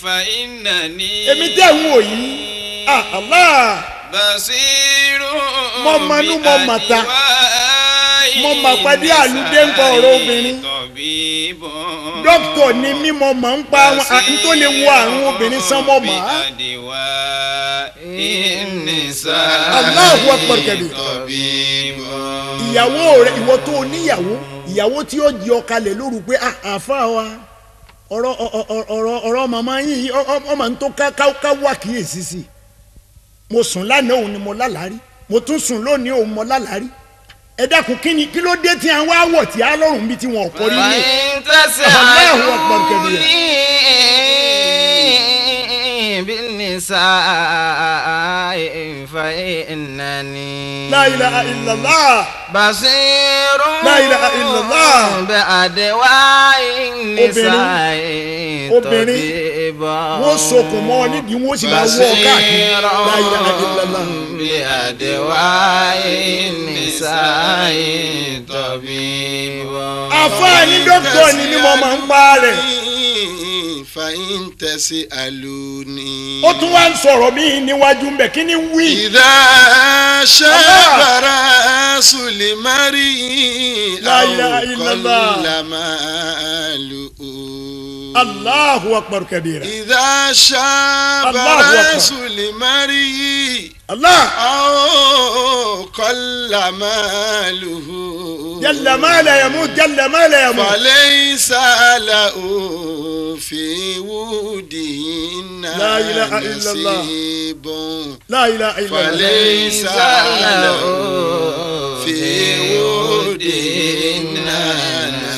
فإنني Èmi tẹ̀ ń wò yìí. Ah, Allah. بصير Mo mọnú, mo mọ̀ta. بأدواء Mo mà pàdé àlùdé ń pa ọ̀rọ̀ obìnrin. طبيب Dókítà ni mí mo máa ń pa wọn à ń tó lè wo àrùn obìnrin sàn mọ́ mọ́. بأدواء النساء Allahu Akbar kabir. طبيب Ìyàwó rẹ ìwọ tó o níyàwó ìyàwó tí ó di ọkalẹ̀ lóru pé ah, àáfàá wa ọ̀rọ̀ ọ̀rọ̀ ọ̀rọ̀ màmá yín yìí ọmọ n tó ká ká ká wà kíyèsí sí i. Mo sùn lánàá òun ni mo lálàá rí mo tún sùn lónìí òun mo lálàá rí ẹ dákun kí ni kí ló dé tí àwọn awọ tí a lọ́rùn bí tí wọn ò kọrí ní. فإن Allahu Akbar kabir. تسألوني بالنساء فإنني La ilaha illallah. بصير La ilaha illallah. بأدواء النساء Obìnrin, طبيب wọ́n sokùn mọ́ ọ nídìí wọ́n sì máa wọ́ ọ káàkiri. La ilaha illallah. بأدواء النساء طبيب Àfáà ní dókítà ni mí mo máa ń pa rẹ̀. فإن تسألوني. Ó tún wá ń sọ̀rọ̀ mí níwájú ń bẹ̀, kí ni ń wí? إذا شاب رأس المرء لا إله أو إلا الله. قل ماله. Allahu akbar kabira. إذا شاب الله أكبر. رأس المرء Allah أو قل ماله. Jalla ma la yamut, jalla ma la yamut. فليس له في ودهن لا إله إلا الله. نصيب. La ilaha illallah. فليس له في ودهن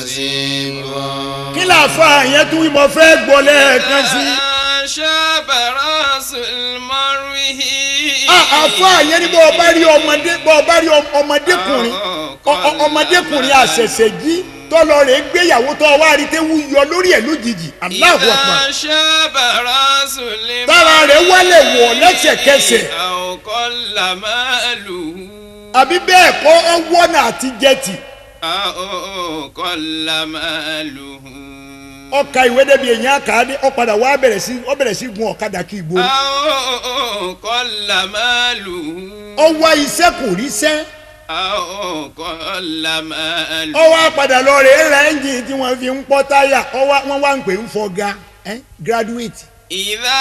نصيب. Kí láàfáà yẹn tún wí? Mo fẹ́ gbọ́ lẹ́ẹ̀kan sí. شاب رأس المرء. Àfáà yẹn ní bọ́ ọ bá rí ọmọdé, bọ́ ọ bá rí ọmọdékùnrin, ọmọdékùnrin àṣẹ̀ṣẹ̀ jí tọ́lọ rẹ̀ gbéyàwó, tó wá rí tẹ́wú yọ lórí ẹ̀ lójijì, Allahu Akbar. إذا شاب رأس المرء Tára rẹ̀ wálẹ̀ wọ̀ lẹ́sẹ̀kẹsẹ̀. أو قل ماله. Àbí bẹ́ẹ̀ kọ́, ọ wọ́nà àti jẹ́tì. أو قل ماله. Ọkà ìwé débi èèyàn àkàdé, ọ padà wá bẹ̀rẹ̀ sí, ọ bẹ̀rẹ̀ sí gun ọ̀kadà kí ìgboro. أو قل ماله. Ọ wá iṣẹ́, kò ríṣẹ́. أو قل ماله. Ọ wá padà lọ rèé ra ẹ́ńjìn tí wọ́n fi ń pọ́ táyà, ọ wá wọ́n wá ń pè ń fọgá ẹ́ graduate. إذا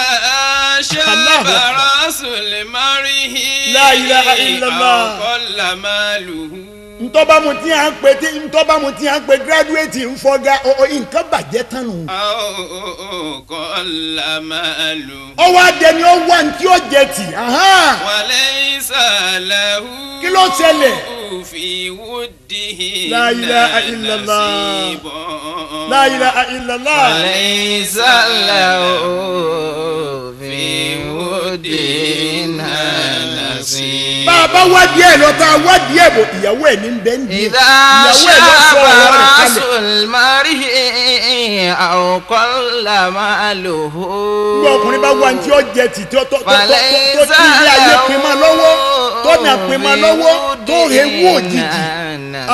شاب الله أكبر. رأس المرء لا إله إلا الله. أو قل ماله. Ntọ́bámu tí à ń pè tí ntọ́bámu tí à ń pè graduate ń fọgá ọ ọ, nǹkan bàjẹ́ tán nù. أو قل ماله. Ọ wá dẹni ọ wá ní tí ó jẹ tì. Ahán. وليس له Kí ló ṣẹlẹ̀? في وده لا إله إلا الله. نصيب. La ilaha illallah. وليس له في ودنا نصيب. Bá a bá wádìí ẹ̀ lọ, tá a wádìí ẹ̀ bò, ìyàwó ẹ̀ ní bẹ́ẹ̀ ń di. إذا Ìyàwó ẹ̀ lọ sọ شاب ọ̀rọ̀ rẹ̀ رأس kalẹ̀. المرء أو قل ماله. Nígbà ọkùnrin bá wá ní tí ó jẹ tì, tó tó tó tó tó tí ilé ayé pin mọ́ lọ́wọ́, tọ́nà pin mọ́ lọ́wọ́, tó hewu òjijì,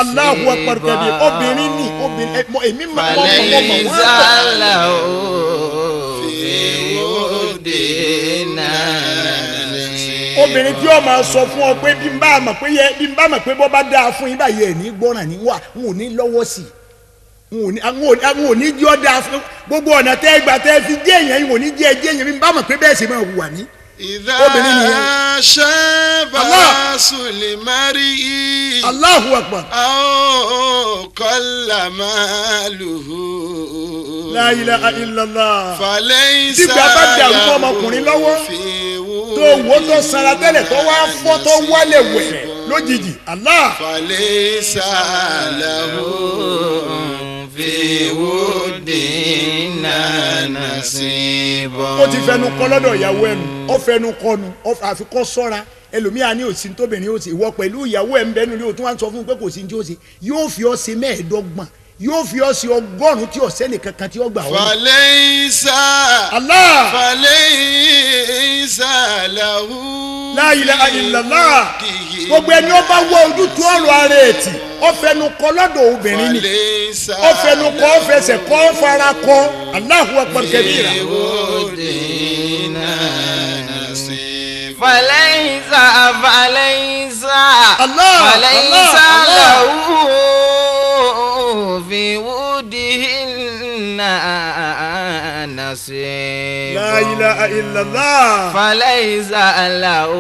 Allahu akbar kabir, obìnrin ní obìnrin ẹ, mọ èmi mọ mọ mọ mọ فليس wọn pọ̀. له في ودنا نصيب. Obìnrin tí ó máa sọ fún ọ pé bí n bá mọ̀ pé yẹ, bí n bá mọ̀ pé bọ́ bá dáa fún yín báyìí, ẹ̀ ní gbọ́ràn ní wà n ò ní lọ́wọ́ sí i, n ò ní àwọn ò ní jẹ́ ọ́ dáa fún gbogbo ọ̀nà tẹ́ gbà tẹ́ fi jẹ́ èèyàn yìí, n ò ní jẹ́ ẹ jẹ́ èèyàn bí n bá mọ̀ pé bẹ́ẹ̀ sì máa hùwà ní. إذا Obìnrin nìyẹn. شاب Allah. رأس المرء Allahu akbar. أو قل ماله. La ilaha illallah. فليس Dígbà bá dàrú mọ́ ọmọkùnrin lọ́wọ́, في tó wò tó sanra tẹ́lẹ̀, tó wá fọ́, tó wálẹ̀ wẹ̀rẹ̀ lójijì, Allah. فليس له في ودنا نصيب. Ó ti fẹnu kọ lọ́dọ̀ ìyàwó ẹnu, ó fẹnu kọnu, ó àfi kọ́ sọ́ra. Ẹlòmíà ní òsín tóbìnrin ó sì ìwọ pẹ̀lú ìyàwó ẹ̀ ń bẹ́nu ní, o tún wá ń sọ fún un pé kò sí ní tí ó ṣe, yóò fi ọ́ ṣe 25, yóò fi ọ́ ṣe 100 tí ọ̀sẹ́ nìkan kan tí ó gbà ọ́. فليس Allah. فليس له La ilaha illallah. Gbogbo ẹni ó bá wọ ojútùú ọ̀rọ̀ ara ẹ̀ tì, ó fẹnu kọ lọ́dọ̀ obìnrin ni. فليس Ó fẹnu kọ, ó fẹsẹ̀ kọ, ó fara kọ. Allahu akbar kabira. ودنا نصيب. فليس فليس الله، فليس الله، الله. له في ودهن نصيب. La ilaha illallah. فليس له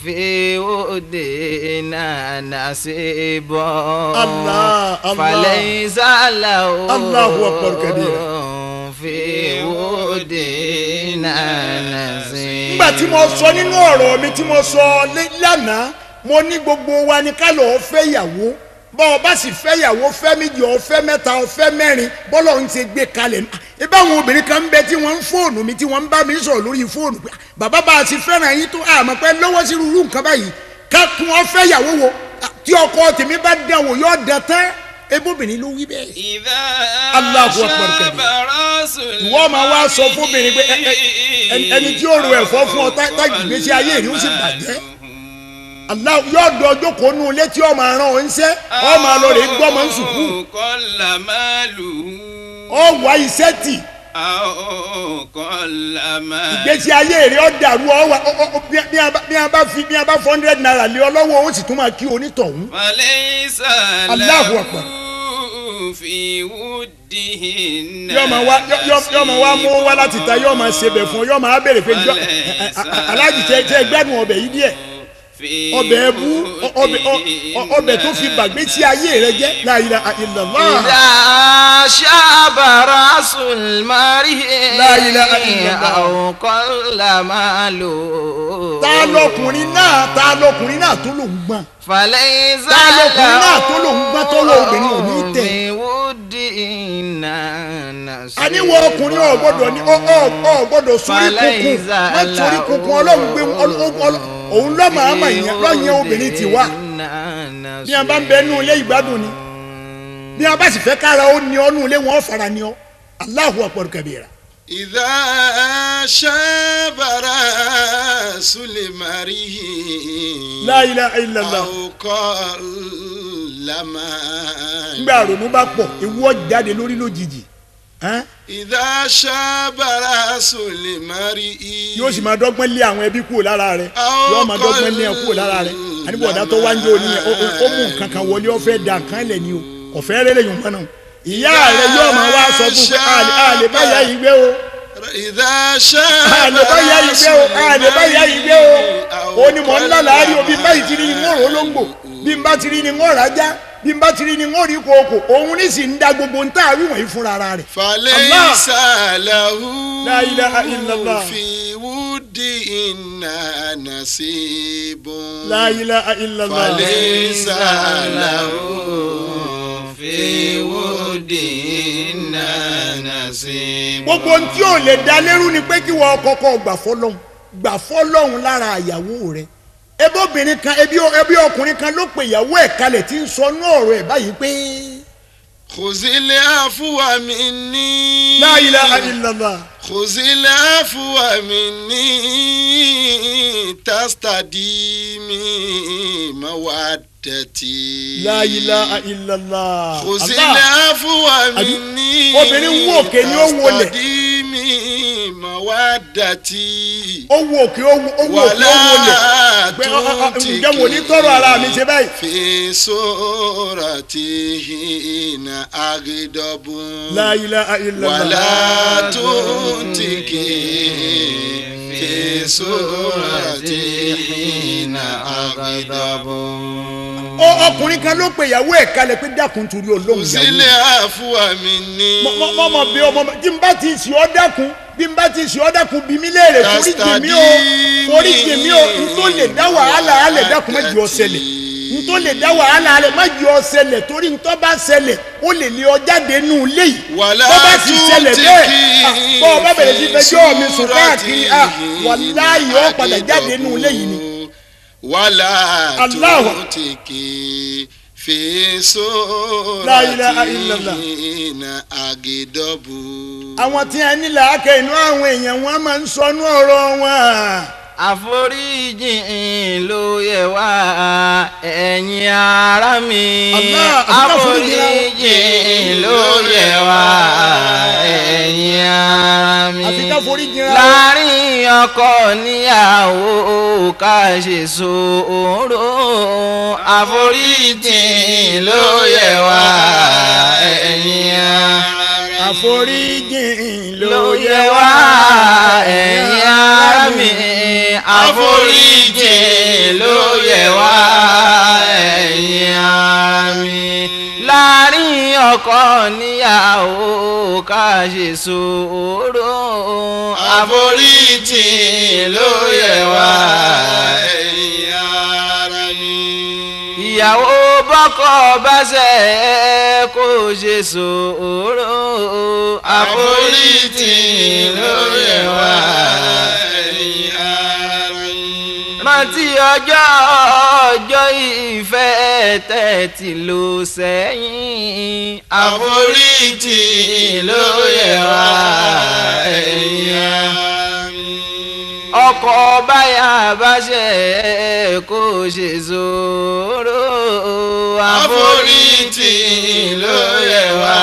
في ودنا نصيب. الله، الله. فليس له الله أكبر كبيرا. في ودنا نصيب. Nígbà tí mo sọ nínú ọ̀rọ̀ mi tí mo sọ lánàá, mo ní gbogbo wa ni ká lọ́ọ́ fẹ́ yàwó. Bọ́ ọ bá sì fẹ́ yàwó, fẹ́ méjì, ọ fẹ́ mẹ́ta, ọ fẹ́ mẹ́rin, bọ́lọ̀ ń ṣe gbé kalẹ̀ nù. Ibà àwọn obìnrin kan ń bẹ tí wọ́n ń fóònù mi, tí wọ́n ń bá mi sọ̀rọ̀ lórí fóònù pé, "Bàbá, bá a ti fẹ́ràn yín tó, àmọ́ pé lọ́wọ́ sí irú nǹkan báyìí, ká kún ọ fẹ́ yàwó wo, tí ọkọ tèmi bá dán wò, yóò dán tán." Ebóbìnrin ló wí bẹ́ẹ̀. إذا Allahu Akbar شاب kabir. رأس Ìwọ máa wá sọ fóbìnrin pé ẹni tí ó ro ẹ̀fọ́ fún ọ, tá ìgbésí ayé rí ó sì bàjẹ́. Allah yóò dọjọ́ kó nu ilé tí ó máa rán ọ ń sẹ́, ọ máa lọ rè gbọ́ ọmọ ń sùkú. قل ماله. Ọ wá iṣẹ́ tì. أو قل ماله. Ìgbésí ayé rẹ̀ ọ dàrú, ọ wà bí a bá fi bí a bá ₦400 lé ọ lọ́wọ́, ó sì tún máa kí onítọ̀hún. فليس Allahu له Akbar. في ودهن Yóò máa wá yóò máa wá mú wá láti ta, yóò máa ṣe bẹ̀ fún ọ, yóò máa béèrè pé aláàjì, tẹ gbádùn ọbẹ̀ yìí díẹ̀? في Ọbẹ̀ ẹbú, ọbẹ̀ tó fi bàgbé tí ayé rẹ jẹ́. La ilaha illallah. إذا شاب رأس المرء لا إله إلا الله. أو قل ماله. Ta lọkùnrin náà, ta lọkùnrin náà tó lòún gbọ́n? فليس Ta lọkùnrin náà tó lòún gbọ́n tó lọ obìnrin ò ní tẹ̀? في ودهن نصيب. Àníwọ̀ ọkùnrin ò gbọ́dọ̀ ní ọ gbọ́dọ̀ sórí kunkun, má sórí kunkun. Ọlọ́run gbé òun lọ́mọ àmọ̀ yẹn lọ́yẹ̀ obìnrin ti wá. Bí a bá ń bẹ nú ilé, ìgbádùn ni. Bí a bá sì fẹ́ kára ó ní ọ́ nú ilé, wọn fara ní ọ́. Allahu akbar kabira. إذا شاب رأس المرء La ilaha illallah. أو قل ماله. Nígbà ronú bá pọ̀, ewu ó jáde lórí lójijì. Ẹ́n? إذا شاب رأس المرء Yóò sì máa dọ́gbọ́n lé àwọn ẹbí kúrò lára rẹ̀, yóò máa dọ́gbọ́n lé ẹ kúrò lára rẹ̀. Àníbọ̀dá tó wá ń jẹ́ òní yẹn, ó mú nǹkan kan wọlé, ó fẹ́ da nǹkan lẹ̀ ni o, kò fẹ́ rẹ́lẹ̀ yòó mọ́nà. Ìyá rẹ̀ yóò máa wá sọ fún pé àlè bá yá yìí gbé o, إذا شاب àlè bá yá yìí gbé o, àlè bá yá yìí gbé o. Ó ní mọ̀ ńlá láàárín o, bí n bá yìí ti rí ni ń rò lóńgbò, bí n bá ti rí ni ń rájá, bí n bá ti rí ni ń rí kooko. Òun ní sì ń da gbogbo ń tà wíwọ̀nyí fúnra ara rẹ̀. فليس له لا إله إلا الله. في ودهن نصيب. La ilaha illallah. فليس له في ودهن نصيب. Gbogbo ohun tí ò lè da lérú ni pé kí wọ́n kọ́kọ́ gbà fọlọ́hún, gbà fọlọ́hún lára àyàwó rẹ̀. Ebi obìnrin kan, ebi ọkùnrin kan ló pe ìyàwó ẹ̀ kalẹ̀ tí ń sọ inú ọ̀rọ̀ ẹ̀ báyìí pé. خذ العفو مني. La ilaha illallah. خذ العفو مني تستديمي مودتي. La ilaha illallah. خذ Allah. العفو مني. Obìnrin wò òkè ni ó wọlẹ̀. تستديمي مودتي. Ó wo òkè, ó wo òkè, ó wọlẹ̀. ولا Pé ǹjẹ́ mo ní tọrọ ara mi ṣe báyìí? في صورته أغضب. La ilaha illallah. ولا تنتك في صورته حين أغضب. Ọkùnrin kan ló pe ìyàwó ẹ̀ kalẹ̀ pé dákun, torí Ọlọ́run, ìyàwó mi. sílẹ̀ àfúwà mi ní. Mọ bí ọmọ tí n bá ti sì ọ́ dákun, bí n bá ti sì ọ́ dákun, bí mi léèrè, forí jì mí o, forí jì mí o. N tó lè dá wàhálà alẹ̀, dákun, má jẹ́ ó ṣẹlẹ̀. N tó lè dá wàhálà alẹ̀, má jẹ́ ó ṣẹlẹ̀, torí n tó bá ṣẹlẹ̀, ó lè lé ọ jáde nù ilé yìí. Wàlá Bó bá sì ṣẹlẹ̀ bẹ́ẹ̀, tún bọ́ ọ bá bẹ̀rẹ̀ sí fẹjọ́ mi sùn káàkiri, wàláhì, ó padà jáde nù ilé yìí ni. Wàlá Allahu. tún ti kì í fi La ilaha illallah. sóra àgídọ́bù. Àwọn tí a ní làákẹ́ inú àwọn èèyàn, wọn máa ń sọnú ọ̀rọ̀ wọn. Àforíjìn ló yẹ wá, ẹ̀yin ará mi. Allah, Àforíjìn ló yẹ wá, ẹ̀yin ará mi. Àfi ká foríjìn ra wa. Láàrin ọkọ níyàwó, ká ṣe sùúrù. Àforíjìn ló yẹ wá, ẹ̀yin ará mi. Àforíjìn Ló yẹ wá, ẹ̀yin ará mi. Àforíjìn ló yẹ wá, ẹ̀yin ará mi. Láàrin ọkọ níyàwó, ká ṣe sùúrù. Àforíjìn ló yẹ wá, ẹ̀yin ará mi. Ìyàwó bọ́kọ bá ṣe kó ṣe sùúrù. Àforíjìn ló yẹ wá, ẹ̀yin ará mi. Rántí ọjọ́ ìfẹ́ tẹ̀tì ló sẹ́yìn. Àforíjì ló yẹ wá, ẹ̀yin ará mi. Ọkọ báyà bá ṣe kó ṣe sùúrù. Àforíjì ló yẹ wá.